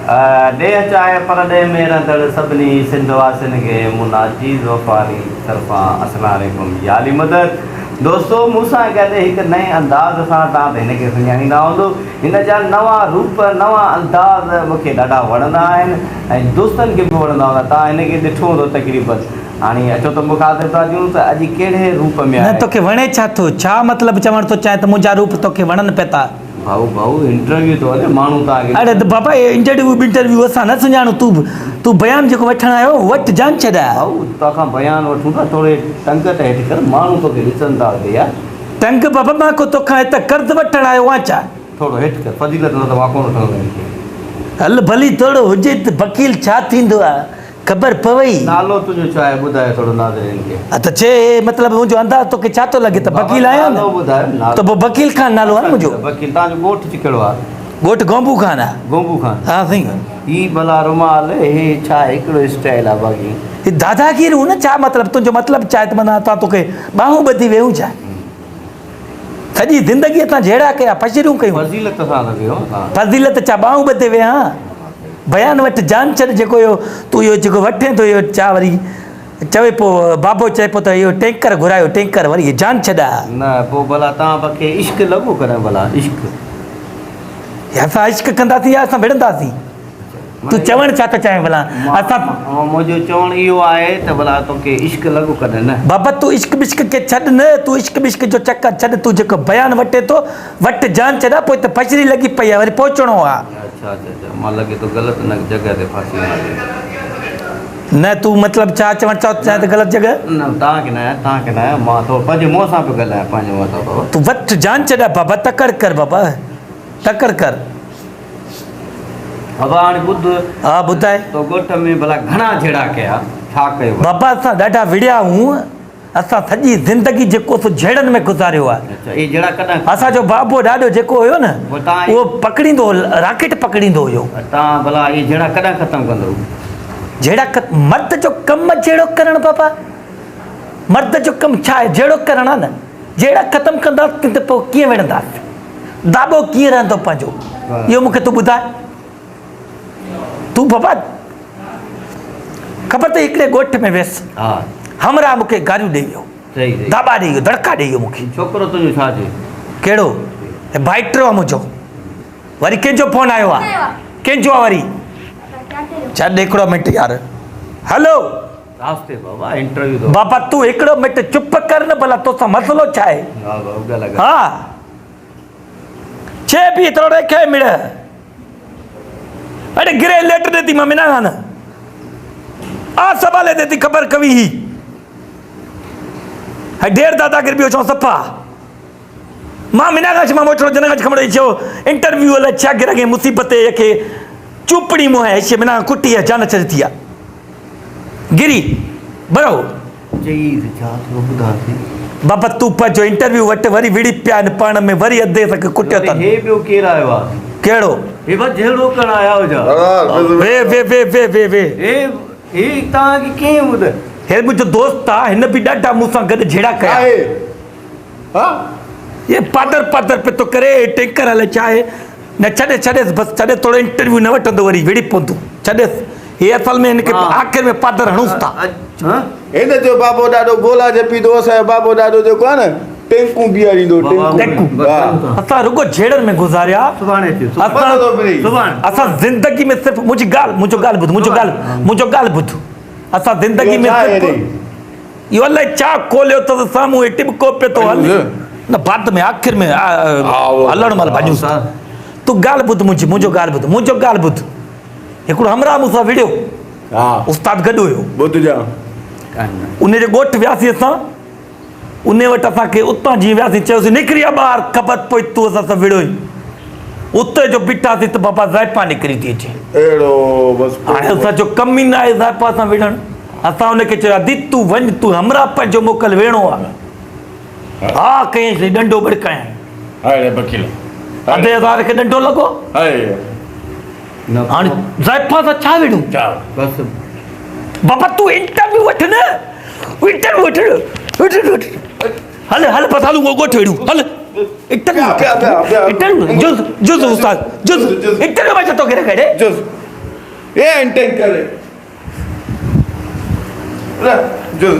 ڏيهه چاهي پرڏيهه ۾ رهندڙ سڀني سنڌ واسين کي مون ناچيز وفاري طرفان اسلام عليڪم يا علي مدد دوستو مون سان گڏ هڪ نئين انداز سان توهان ته هن کي سڃاڻيندا هوندو هن جا نوان روپ نوان انداز مون کي ڏاڍا وڻندا آهن ۽ دوستن کي به وڻندا هوندا توهان هن کي ڏٺو هوندو تقريبن هاڻي اچو ته مخاطب ٿا ٿيون ته اڄ ڪهڙي روپ ۾ نه آهي. توکي وڻي ڇا ٿو؟ ڇا مطلب چوڻ ٿو چاهين ته منهنجا روپ توکي وڻن پيا ٿا؟ ڀائو ڀائو انٽرويو ٿو هلي ماڻهو توهان کي اڙي ته بابا اهي انٽرويو بنٽرويو اسان نه سڃاڻون تون تون بيان جيڪو وٺڻ آيو وٺ جان ڇڏاء. ڀائو توکان بيان وٺون ٿا ٿوري ٽنگ ته هيٺ ڪر ماڻهو توکي ڏسن ٿا اتي يار. ٽنگ بابا مان ڪو توکان هت قرض وٺڻ آيو آهيان ڇا؟ ٿورو هيٺ ڪر فضيلت نه ته مان ڪونه وٺندس هن کي. هل ڀلي ٿورو هجي ته وڪيل ڇا ٿيندو آ خبر پوي. نالو تنهنجو ڇا آهي ٻڌاء ٿورو ناظرين کي. ها ته چئي مطلب منهنجو انداز توکي ڇا ٿو لڳي ته وڪيل آهيان نالو ٻڌاء نالو. ته پوء وڪيل خان نالو آهي نه منهنجو. وڪيل توهان جو ڳوٺ ڪهڙو آهي؟ ڳوٺ گونبو خان آهي. گونبو خان. ها سائين. هي ڀلا رومال هي ڇا هڪڙو اسٽائل آهي باقي. هي داداگيري نه ڇا مطلب تنهنجو مطلب ڇا آهي ته معنيٰ اسان توکي ٻانهون ٻڌي ويهون ڇا؟ سڄي زندگي اسان جهيڙا ڪيا، فجريون ڪيون. فضيلت سان ته ويهو تان. فضيلت ڇا ٻانهون ٻڌي ويهان؟ بيان وٺ جان ڇڏ جيڪو اهو تون اهو جيڪو وٺين ٿو اهو ڇا وري چوي پو بابو چئي پو ته اهو ٽينڪر گهرايو ٽينڪر وري جان ڇڏا. نه پو ڀلا تان بکي عشق لڳو ڪڏهن ڀلا عشق. اسان عشق ڪنداسين يا اسان وڙهنداسين؟ تون چوڻ ڇا ٿو چاهين ڀلا؟ اسان. منهنجو چوڻ اهو آهي ته ڀلا توکي عشق لڳو ڪڏهن نه؟ بابا تون عشق بشق کي ڇڏ نه، تون عشق بشق جو چڪر ڇڏ، تون جيڪو بيان وٺين ٿو وٺ جان ڇڏا پوء ته فجري لڳي پئي آهي وري پهچڻو آهي. اڇا اڇا اڇا مان لڳي ٿو غلط نه جڳهه تي ڦاسي ويو آهيان. نه تون مطلب ڇا چوڻ ٿو چاهين ته غلط جڳهه؟ نه توهان کي نه توهان کي نه مان ٿورو پنهنجي منهن سان پيو ڳالهايان پنهنجي منهن سان بابا. تون وٺ جان ڇڏا بابا تڪڙ ڪر بابا تڪڙ ڪر. بابا هاڻي ٻڌ. ها ٻڌاء. تو ڳوٺ ۾ ڀلا گهڻا جهيڙا ڪيا، ڇا ڪيو ڀلا؟ بابا اسان ڏاڍا وڙهيا هون، اسان سڄي زندگي جيڪو سو جهيڙن ۾ گذاريو آهي. اڇا اهي جهيڙا ڪڏهن ختم اسان جو بابو ڏاڏو جيڪو هيو نه پوء توهان اهو پڪڙيندو هو راڪيٽ پڪڙيندو هيو. توهان ڀلا اهي جهيڙا ڪڏهن ختم ڪندو؟ جهيڙا مرد جو ڪم جهيڙو ڪرڻ بابا مرد جو ڪم ڇا آهي جهيڙو ڪرڻ آهي نه جهيڙا ختم ڪنداسين ته پوء ڪيئن وڙهنداسين. داٻو ڪيئن رهندو پنهنجو اهو مون کي تون ٻڌاء. تون بابا خبر اٿئي هڪڙي ڳوٺ ۾ ويس همراهه مون کي گاريون ڏئي ويو داٻا ڏئي ويو دڙڪا ڏئي ويو مون کي. ڇوڪرو تنهنجو ڇا چئي؟ ڪهڙو؟ ڀائٽو آ منهنجو. وري ڪنهن جو فون آيو آ؟ ڪنهن جو آ وري؟ ڇڏ هڪڙو منٽ يار. هلو. آهستي بابا انٽرويو ٿو. بابا تون هڪڙو منٽ چپ ڪر نه ڀلا توسان مسئلو ڇا آهي؟ ها بابا ڳالهه ها ڇي به ايترو رکي مڙ اڙي گري ليٽ ڏي ٿي مان منا نه آ سوالي ڏي ٿي خبر ڪوي هي هي ڍير دادا گر بيو چون صفا مان منا کان مان موچڙو جن کان خبر چيو انٽرويو لاء ڇا گرا کي مصيبت کي چوپڙي مون هي منا ڪٽي جان ڇڏ ٿي آ گري برو. چئي ته ڇا ٿيو ٻڌاء سھي. بابا تون پنهنجو انٽرويو وٺ وري وڙهي پيا آهن پاڻ ۾ وري ادي سان کي ڪٽيو اٿن. هي ٻيو ڪير آيو آ. ڪهڙو. هي بس جهيڙو ڪرڻ آيا هجا. وي وي وي وي وي وي. هي هي توهان کي ڪنهن ٻڌ. هي منهنجو دوست آ هن به ڏاڍا مون سان گڏ جهيڙا ڪيا. آهي ها. هي پادر پادر پيو ٿو ڪري هي ٽينڪر هلي ڇا آهي. نه ڇڏي ڇڏيس بس ڇڏي توڙي انٽرويو نه وٺندو وري وڙهي پوندو ڇڏيس هي اصل ۾ هن کي آخر ۾ پادر هڻونس ٿا. هن جو بابو ڏاڏو گولا جهپيندو هو اسان جو بابو ڏاڏو جيڪو آهي نه ٽينڪون بيهاريندو هو ٽينڪون اسان رڳو جهيڙن ۾ گذاريا اسان زندگي ۾ صرف منهنجي ڳالهه منهنجو ڳالهه ٻڌ منهنجو ڳالهه منهنجو ڳالهه ٻڌ اسان زندگي ۾ صرف اهو الائي ڇا کوليو اٿس سامهون هي ٽٻڪو پيو ٿو هلي. نه بعد ۾ آخر ۾ هلڻ مهل ڀڄونس ٿا. تون ڳالهه ٻڌ منهنجي منهنجو ڳالهه ٻڌ منهنجو ڳالهه ٻڌ. هڪڙو همراهه مون سان وڙهيو. استاد گڏ هيو. ان جي ڳوٺ وياسين اسان. ان وٽ اسان کي اتان جيئن وياسين چيوسين نڪري آ ٻاهر خبر پوي تون اسان سان وڙهيو. اتي جو بيٺاسين ته بابا زائفا نڪري ٿي اچي. هاڻي اسان جو ڪم ئي ناهي زائفا سان وڙهڻ. اسان ان کي چيو ادي تون وڃ تون همراهه پنهنجو موڪل ويهڻو آ. ها ڪيائينس ڏنڊو ٻڙڪايائين. ادي هزار کي ڏنڊو لڳو. هاڻي زائفا سان ڇا وڙهون؟ بابا تون انٽرويو وٺ نه انٽرويو وٺ وٺ هل هل بس هلون ڳوٺ وڙهون هل انٽرويو انٽرويو جز جز استاد جز انٽرويو مان توکي رکي جز. هي آهن ٽينڪر. ر جو.